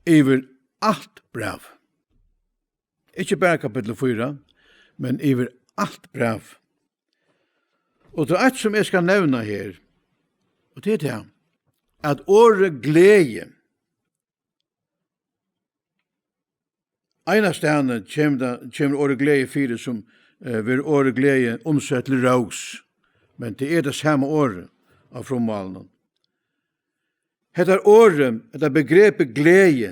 yvir alt bræv. Ikki bara kapittul fýra, men yvir alt bræv. Og tað er eitt, sum eg skal nevna her, og tað er tað, at orðið gleði, einastaðni kemur tað, kemur orðið gleði fyri, sum, eh, verður orðið gleði umsett til rós, men tað er tað sama orðið á frummálinum. Hetta orðið, hetta begrepið gleði,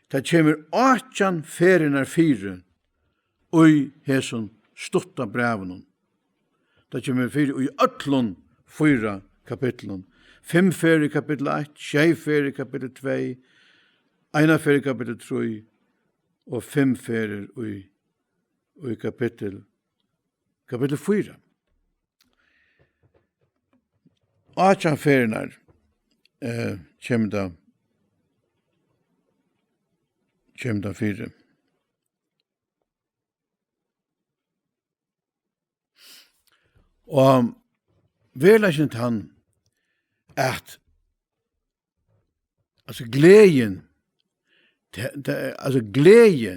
tað kemur átjan ferðirnar fyri í hesum stutta brævinum. Tað kemur fyri í øllum fýra kapitlum. Fimm ferðir í kapitli eitt, sjey ferðir í kapitli tvey, eina ferð í kapitli trý og fimm ferðir í, í kapitli, kapitli fýra. Átjan ferðirnar, eh, kemur tað, kemur tað fyri. Og veruleikin er tann, at, altso, gleðin, ta, ta, altso, gleði,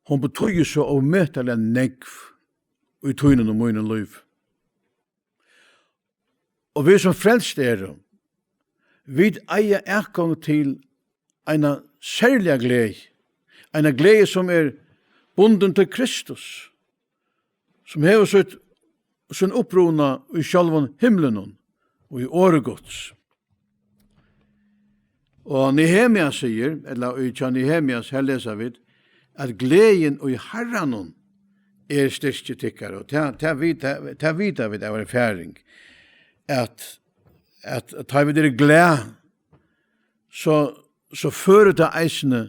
hon betýðir so ómetaliga nógv í tínum og mínum lívi. Og vit, sum frelst eru, vit eiga atgongd til eina serliga gleði, eina gleði, sum er bundin til Kristus, sum hevur sítt, sín uppruna í sjálvum himlinum og í orði Guds. Og Nehemia sigur, ella í hjá Nehemias, her lesa vit, at gleðin í Harranum er styrki tykkara, og tað, tað vita, tað vita vit av erfaring, at, at, at tá vit eru glað, so, so førir tað eisini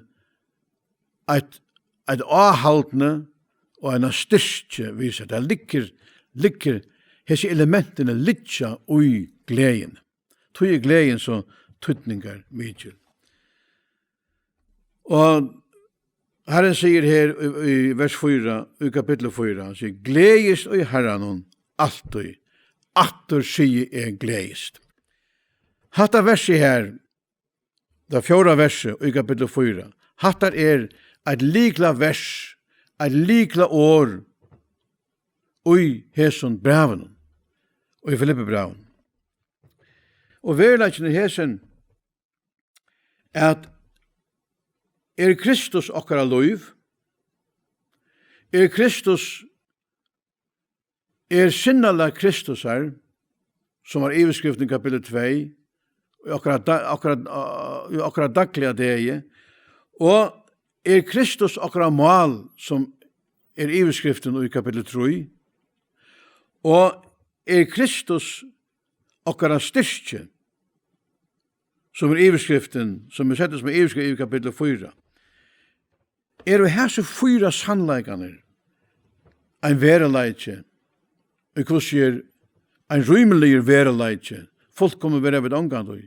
eitt, eitt áhaldni og eina styrki við sær. Tað liggur, liggur, hesi elementini liggja í gleðini. Tí er gleðin so týdningarmikil. Og Harrin sigur her í, í vers fýra, í kapitli fýra, hann sigur: "Gleðist í Harranum altíð, aftur sigi eg: gleðist." Hatta versið her, tað fjórða versið í kapitli fýra, hatta er eitt lyklavers, eitt lyklaorð í hesum brævinum, í Filippibrævinum. Og veruleikin er hesin, at er Kristus okkara lív, er Kristus, er sinnalag Kristusar, sum var yvirskriftin í kapitli tvey, í okkara da-, okkara, í okkara dagliga degi, og er Kristus okkara mál, sum er yvirskriftin í kapitli trý, og er Kristus okkara styrki, sum er yvirskriftin, sum er sett sum yvirskrift í kapitli fýra. Eru hesir fýra sannleikarnir ein veruleiki, í hvussu er ein rímiligur veruleiki, fullkomin verða vit ongantíð,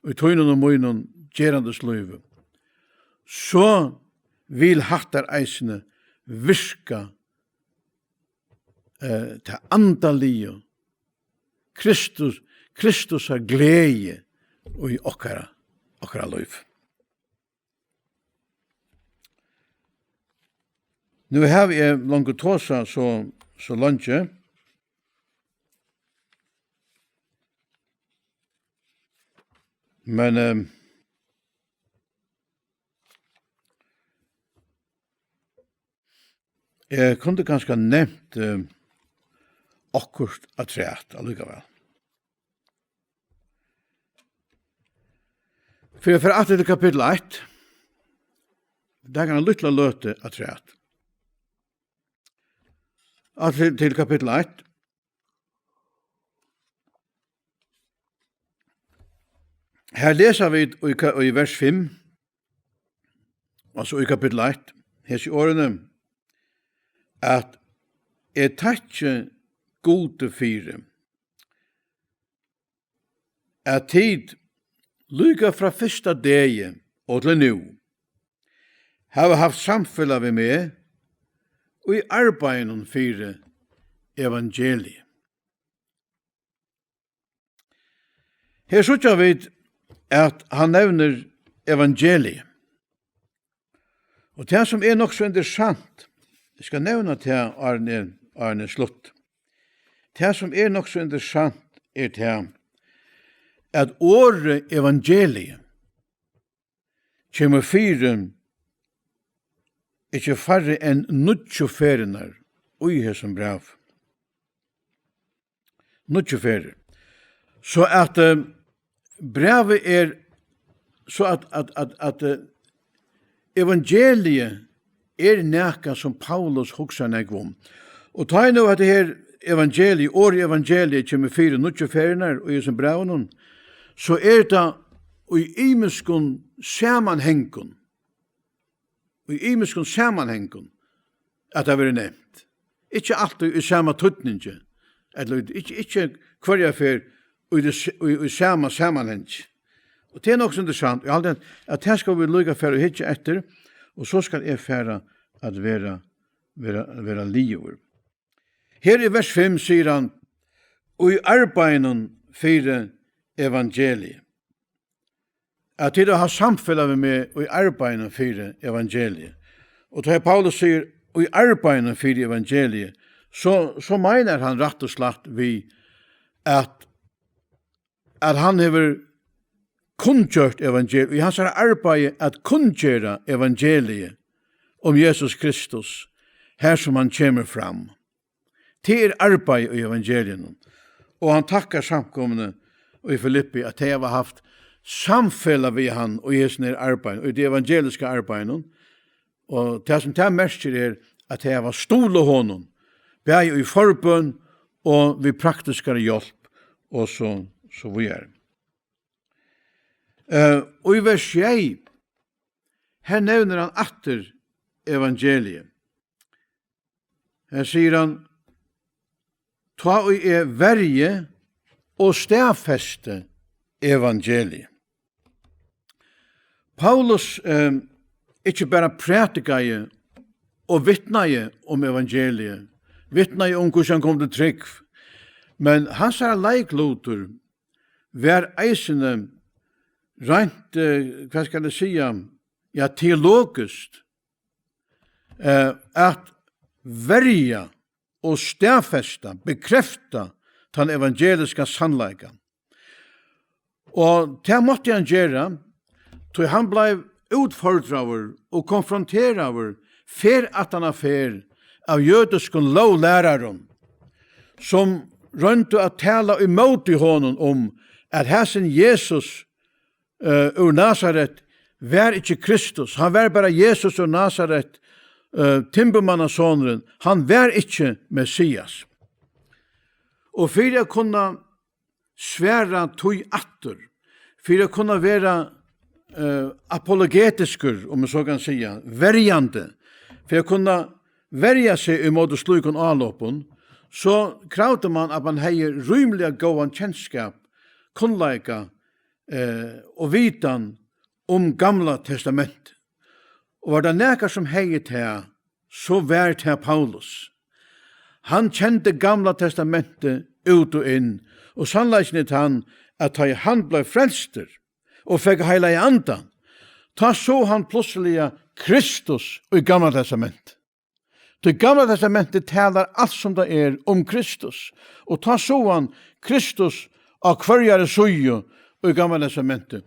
í tínum og mínum gerandis lívi, so vil hattar eisini virka, eh, tað andaliga, Kristus, Kristusar gleði í okkara, okkara lív. Nú havi eg longu tosað so, so leingi, men, eh, eg kundi kanska nevnt, eh, okkurt afturat allíkavæl. Fyri at fara aftur til kapittul eitt, taka eina lítla løtu afturat. Aftur til, til kapittul eitt. Her lesa vit í ka-, í vers fimm, altso í kapittul eitt, hesi orðini, at eg takki Gudi fyri, at tit líka frá fyrsta degi og til nú hava havt samfelag við meg í arbeiðinum fyri evangeliið. Her síggja vit, at hann nevnir evangeliið. Og tað, sum er nokk so interessant, eg skal nevna tað, áðrenn eg, áðrenn eg slutti. Tað, sum er nokk so interessant, er tað, at orðið evangeliið kemur fyri ikki færri enn níggju ferðirnar í hesum brævi. Níggju ferðir. So at, eh, brævið er, so at, at, at, at, eh, evangeliið er nakað, sum Paulus hugsar nógv um. Og tá ið nú hetta her evangeliið, orðið evangeliið, kemur fyri níggju ferðirnar í hesum brævinum, so er tað í ymiskum samanhangum, í ymiskum samanhangum, at tað verður nevnt. Ikki altíð í sama týdningi, ella í, ikki, ikki hvørja ferð í, í, í sama samanhangi. Og tað er nokk so interessant. Eg haldi, at, at tað skal vit líka fara og hyggja eftir, og so skal eg fara at vera, vera, vera liðugur. Her í vers fimm sigur hann, í arbeiðinum fyri evangeliið. At tit hava samfelag við meg í arbeiðinum fyri evangeliið. Og tá Paulus sigur, í arbeiðinum fyri evangeliið, so, so meinar hann rætt og slætt við, at, at hann hevur kunngjørt evangeliið, í hansara arbeiði at kunngera evangeliið um Jesus Kristus, har sum hann kemur fram. Tað er arbeiði í evangeliinum. Og hann takkar samkomuni í Filippi, at tey hava havt samfelag við hann í hesum her arbeiðinum, í tí evangeliska arbeiðinum. Og tað, sum tað merkir, er, at tey hava stuðlað honum, bæði í forbøn og við praktiskari hjálp, og so, so víðari. Eh, og í vers sjey, her nevnir hann aftur evangeliið. Her sigur hann, tá ið eg verji og staðfesti evangeliið. Paulus, eh, ikki bara prædikaði og vitnaði um evangeliið, vitnaði um, hvussu hann kom til trúgv, men hansara leiklutur var eisini reint, eh, hvat skal eg siga, ja, teologiskt, eh, at verja og staðfesta, bekrefta tann evangeliska sannleikan. Og tað mátti hann gera, tí hann bleiv útfordraður og konfronteraður ferð aftan á ferð av jødiskum lóglærarum, sum royndu at tala ímóti honum um, at hasin Jesus, eh, úr Nasaret var ikki Kristus. Hann var bara Jesus úr Nasaret, eh, timburmannasonurin. Hann var ikki Messias. Og fyri at kunna svara tí aftur, fyri at kunna vera eh, apologetiskur, um eg so kann siga, verjandi, fyri at kunna verja seg ímóti slíkum álopum, so kravdi mann, at mann hevði rímiliga góðan kenskap, kunnleika, eh, og vitan um Gamla Testamentið. Og var tað nakar, sum hevði tað, so var tað Paulus. Hann kendi Gamla Testamentið út og inn, og sannleikin er tann, at tá ið hann bleiv frelstur og fekk Heilaga Andan, tá sá hann plutseliga Kristus í Gamla Testamentið. Tí Gamla Testamentið talar alt sum tað er um Kristus, og tá sá hann Kristus á hvørjari síðu í Gamla Testamentið,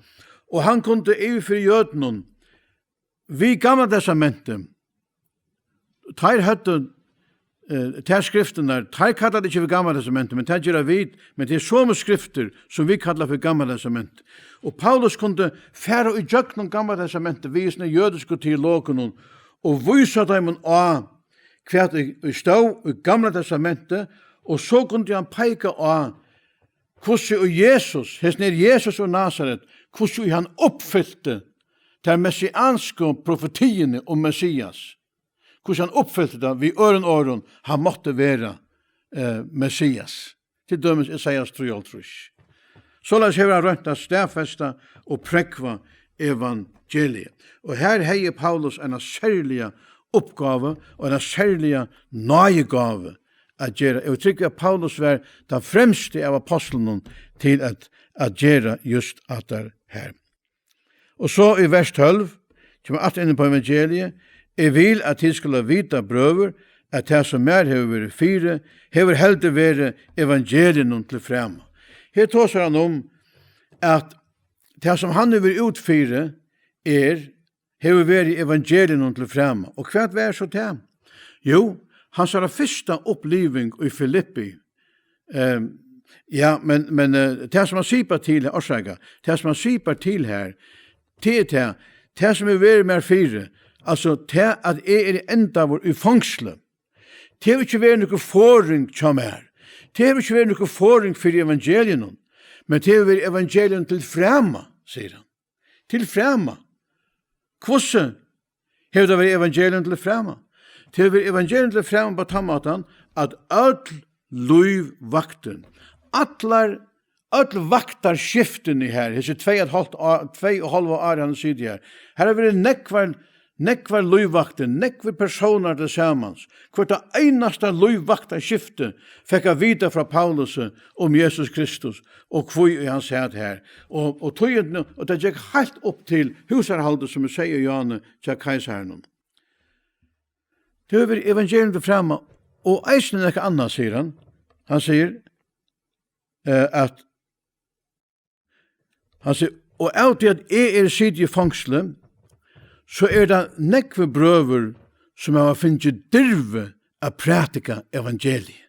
og hann kundi yvir fyri jødunum við Gamla Testamentið, teir høvdu, eh, tær skriftirnar, teir kalla tað ikki fyri Gamla Testamentið, men tað gera vit, men tað er somu skriftir, sum vit kalla fyri Gamla Testamentið. Og Paulus kundi fara í gjøgnum Gamla Testamentið við hesum jødisku teologunum og vísa teimum á, hvat ið, ið stóð í Gamla Testamentið, og so kundi hann peika á, hvussu ið Jesus, hesin er Jesus úr Nasaret, hvussu ið hann uppfylti tær messiansku profetiini um Messias, hvussu hann uppfylti tað við øðrum orðum, hann mátti vera, eh, Messias. Til dømis Esaias trýoghálvtrýss. Soleiðis hevur hann roynt at staðfesta og prógva evangeliið. Og her hevði Paulus eina serliga uppgávu og eina serliga náðigávu at gera. Eg trúgvi, at Paulus var tann fremsti av apostlunum til at, at gera júst hatta her. Og so í vers tólv kemur aftur inn á evangeliið: "Eg vil, at tit skulu vita, brøður, at tað, sum mær hevur verið fyri, hevur heldur verið evangeliinum til frama." Her tosar hann um, at tað, sum hann hevur verið út fyri, er, hevur verið evangeliinum til frama. Og hvat var so tað? Jú, hansara fyrsta uppliving í Filippi, ehm, ja, men, men, eh, tað, sum hann sipar til, orsaka, tað, sum hann sipar til her, tað er tað, tað, sum hevur verið mær fyri, altso, tað, at eg eri endaður í fongsli, tað hevur ikki verið nøkur forðing hjá mær. Tað hevur ikki verið nøkur forðing fyri evangeliinum, men tað hevur verið evangeliinum til frama, sigur hann. Til frama. Hvussu hevur tað verið evangeliinum til frama? Tað hevur verið evangeliinum til frama á tann mátan, at øll lívvaktin, allar, øll vaktarskiftini her, hesi tvey og eitt hálvt ár, tvey og hálva ár, hann situr her, har hava verið nógvar, nógvar lívvaktir, nógvir persónar til samans. Hvørt tað einasta lívvaktarskifti fekk at vita frá Paulusi um Jesus Kristus og hví ið hann sat her. Og, og tíðindini, og tað gekk heilt upp til húsarhaldið, sum eg segði, Johanne, hjá keisaranum. Tað hevur verið evangelium til frama, og eisini nakað annað, sigur hann. Hann sigur, eh, at, hann sigur, og av tí at eg eri sitið í fongsli, so er tað nógvir brøður, sum hava fingið dirvi at prædika evangeliið.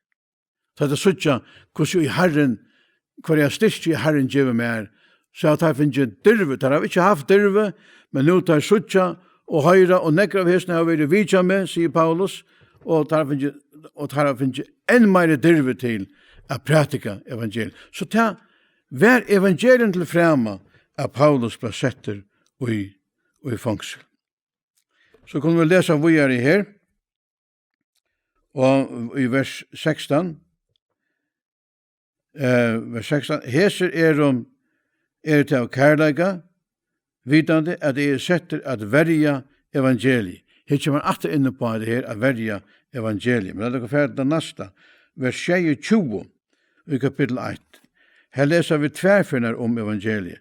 Tá teir síggja, hvussu í Harrin, hvørja styrki Harrin gevur mær, so hava teir fingið dirvi. Teir hava ikki havt dirvi, men nú teir síggja og hoyra, og nógv av hesum hava verið vitjað meg, sigur Paulus, og teir hava fingið, og teir hava fingið enn meiri dirvi til at prædika evangeliið. So tað var evangelium til frama, at Paulus bleiv settur í, í fongsul. So kunnu vit lesa víðari her. Og í vers sekstan, eh, vers sekstan: "Hesir eru, eru tað av kærleika, vitandi, at eg eri settur at verja evangeliið." Her kemur hann aftur inn upp á hetta her, at verja evangeliið. Men lat okkum fara til tað næsta, vers sjeyogtjúgu í kapittul eitt. Her lesa vit tvær ferðir um evangeliið.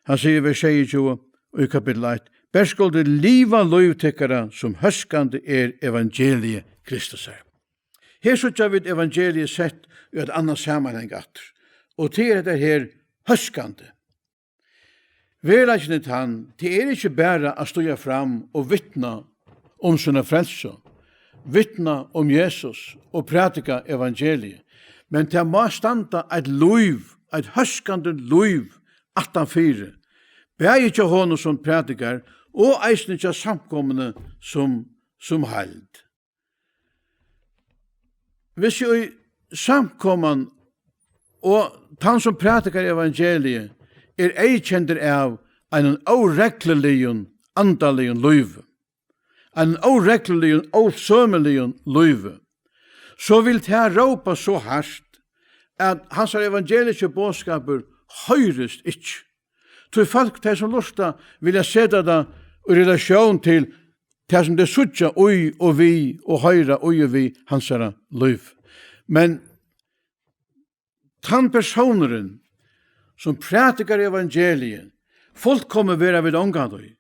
Hann sigur í vers sjeyogtjúgu í kapittul eitt: "Bert skulu tit liva lív tykkara, sum hóskandi er evangeliið Kristusar." Her síggja vit evangeliið sett í eitt annað samanhang aftur. Og tað er hetta her hóskandi. Veruleikin er tann, tað er ikki bara at stíga fram og vitna um sína frelsu, vitna um Jesus og prædika evangeliið, men tað má standa eitt lív, eitt hóskandi lív aftanfyri, bæði hjá honum sum prædikar og eisini hjá samkomuni sum, sum heild. Hvis jú í samkoman og tann, sum prædikar evangeliið, er eyðkendur av einum óregluligum andaligum lívi, einum óregluligum, ósømiligum lívi, so vil tað rópa so hart, at hansara evangeliski boðskapur hoyrist ikki. Tí fólk, tey sum lurta, vilja seta tað í relatión til tað, sum tey síggja í og við og hoyra í og við hansara lív. Men tann persónurin, sum prædikar evangeliið, fullkomin verða vit ongantíð.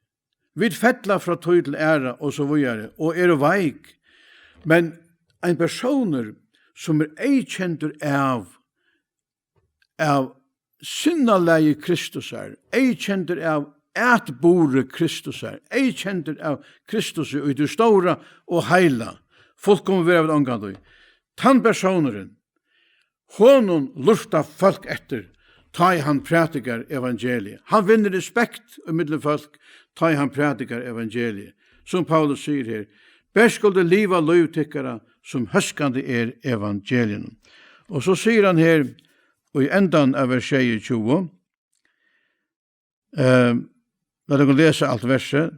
Vit fella frá tíð til aðra og so víðari og eru veik. Men ein persónur, sum er eyðkendur av, av sinnalagi Kristusar, eyðkendur av atburði Kristusar, eyðkendur av Kristusi í tí stóra og heila, fullkomin verða vit ongantíð. Tann persónurin, honum lurta fólk eftir, tá ið hann prædikar evangeliið. Hann vinnur respekt ímillum fólk, tá ið hann prædikar evangeliið. Sum Paulus sigur her, bert skuldi liva lív tykkara, sum hóskandi er evangeliinum. Og so sigur hann her í endan av vers sjeyogtjúgu, eh, lat okkum lesa alt versið.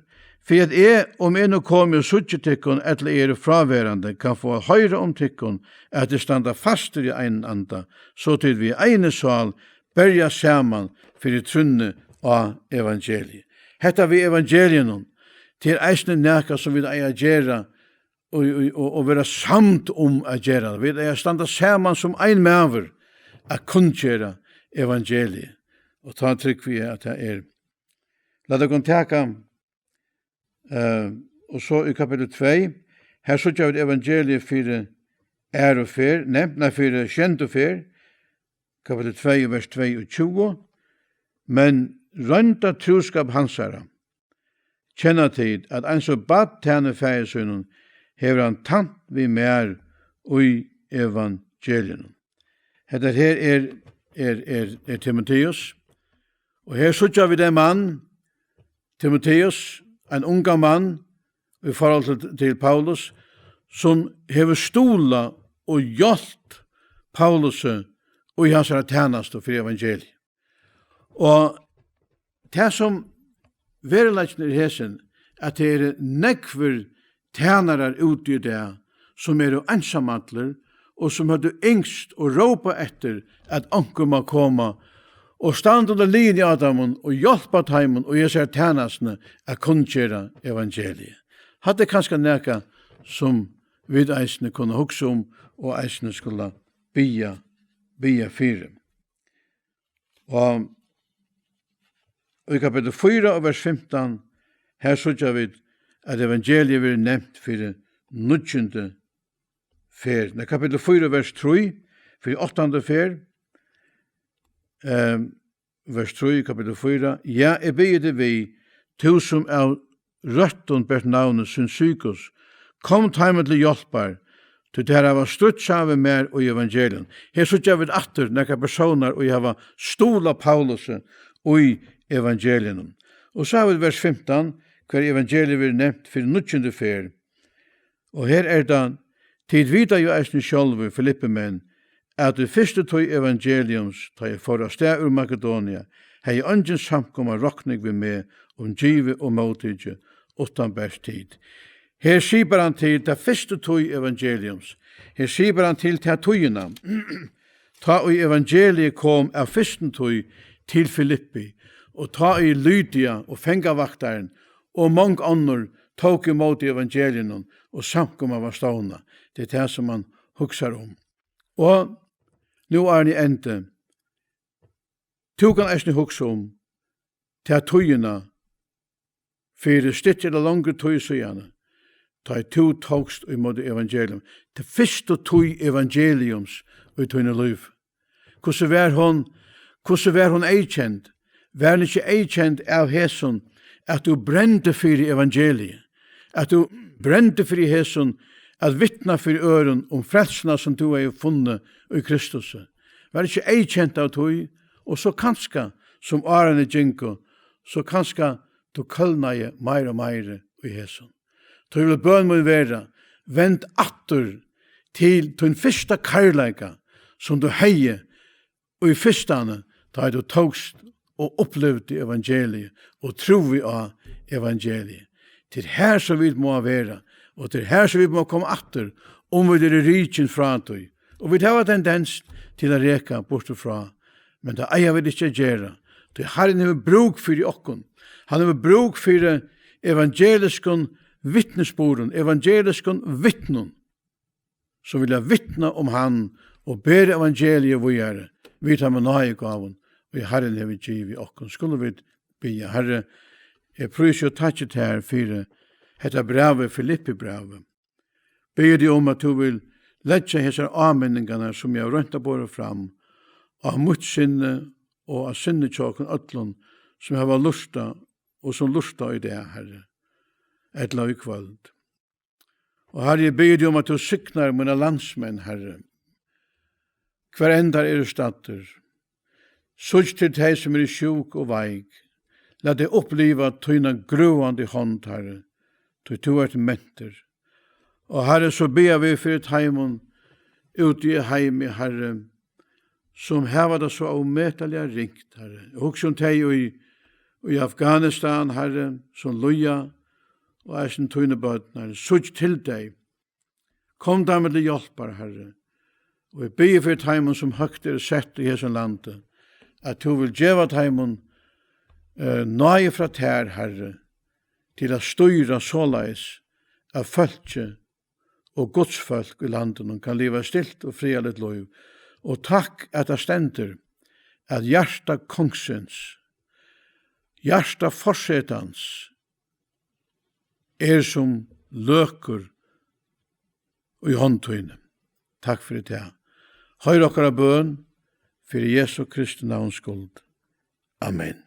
Fyri at eg, um eg nú komi og síggi tykkum, ella eg eri fráverandi, kann fáa at hoyra um tykkum, at tit standa fastir í einum anda, so tit við eini sál berjast saman fyri trúnni á evangeliið. Hetta við evangeliinum, tað er eisini nakað, sum vit eiga at gera og, og, og, og vera samd um at gera tað. Vit eiga at standa saman sum ein maður at kunngera evangeliið. Og tá trúgvi eg, at tað er. Lat okkum taka, eh, og so í kapittul tvey, her síggja vit evangeliið fyri aðru ferð, nevnt, nei, fyri sjeyndu ferð, kapittul tvey, vers tveyogtjúgu, men roynda trúskap hansara kenna tit, at eins og barn tænir faðir sínum, hevur hann tænt við mær í evangeliinum. Hetta her er, er, er, er Timoteus, og her síggja vit ein mann, Timoteus, ein ungan mann, í forhold til, til Paulus, sum hevur stuðlað og hjálpt Paulusi í hansara tænastu fyri evangeliið. Og tað, sum veruleikin er hesin, at tað eru nógvir tænarar úti í dag, sum eru einsamallir og sum høvdu ynskt og rópa eftir, at onkur má koma og standa undir liðini á teimum og hjálpa teimum í hesari tænastuni at kunngera evangeliið. Hatta er kanska nakað, sum vit eisini kunnu hugsa um og eisini skula biðja, biðja fyri. Og í kapittul fýra og vers fimtan, her síggja vit, at evangeliið verður nevnt fyri níggjundu ferð. Nei, kapittul fýra, vers trý, fyri áttandu ferð. Ehm, vers trý, kapittul fýra. Ja, eg biði teg við, tú sum av røttum bert navnið Syntykus, kom teimum til hjálpar, tí tær hava strítt saman við mær í evangelium. Her síggja vit aftur nakrar persónar, ið hava stuðlað Paulusi í evangelium. Og so hava vit vers fimtan, har evangeliið verður nevnt fyri níggjundu ferð. Og her er tað, tit vita jú eisini sjálvir, Filippimenn, at í fyrstu tíð evangeliums, tá eg fór av stað úr Makedonia, hevði eingin samkoma rokning við meg um givið og móttikið, uttan bert tit. Her sipar hann til ta fyrstu tíð evangeliums. Her sipar hann til ta tíðina, tá ið evangeliið kom av fyrstu tíð til Filippi, og tá ið Lydia og fangavaktarin og mong onnur tóku ímóti evangeliinum og samkoma var stovnað. Tað er tað, sum hann hugsar um. Og nú, áðrenn eg endi, tú kann eisini hugsa um ta tíðina fyri styttri ella longri tíð síðani, tá ið tú tókst ímóti evangelium, ta fyrstu tíð evangeliums í tínum lívi. Hvussu var hon, hvussu var hon eyðkend? Var hon ikki eyðkend av hesum, at tú brendi fyri evangeliið, at tú brendi fyri hesum, at vitna fyri øðrum um frelsuna, sum tú hevði funnið í Kristusi? Var ikki eyðkent av tí? Og so kanska, sum árini gingu, so kanska tú kólnaði meira og meira í hesum. Tí vil bøn mín vera, vend aftur til tín fyrsta kærleika, sum tú hevði í fyrstani, tá ið tú tókst og upplivdi evangeliið og trúði á evangeliið. Tað er har, sum vit mugu vera, og tað er har, sum vit mugu koma aftur, um vit eru rikin frá tí. Og vit hava tendens til at reka burtur frá, men tað eiga vit ikki at gera, tí Harrin hevur brúk fyri okkum. Hann hevur brúk fyri evangeliskum vitnisburðum, evangeliskum vitnum, sum vilja vitna um hann og bera evangeliið víðari við teimum náðigávum, ið Harrin hevur givið okkum. Skulu vit biðja. Harri, eg prísi og takki tær fyri hetta brævið, Filippibrævið. Biði teg um, at tú vil leggja hesar áminningarnar, sum eg havi roynt at bora fram, á mítt sinni og á sinni hjá okkum øllum, sum hava lurtað og sum lurta í dag, Harri, ella í kvøld. Og Harri, eg biði teg um, at tú signar mínar landsmenn, Harri, hvar enn teir eru staddir. Síggj til tey, sum eru sjúk og veik. Lat tey uppliva tína grøðandi hond, Harri, tí tú ert mentur. Og Harri, so biðja vit fyri teimum úti í heimi, Harri, sum hava tað so ómetaliga ringt, Harri. Hugsa um tey í, í Afghanistan, Harri, sum líða, og eisini tíni børn, Harri. Síggj til tey. Kom teimum til hjálpar, Harri. Og eg biði fyri teimum, sum høgt eru sett í hesum landi, at tú vil geva teimum, eh, náði frá tær, Harri, til at stýra soleiðis, at fólkið og Guds fólk í landinum kann liva stilt og friðarligt lív. Og takk, at tað stendur, at hjarta kongsins, hjarta forsetans, er sum løkur í hond tíni. Takk fyri tað. Hoyr okkara bøn fyri Jesu Kristi navns skuld. Amen.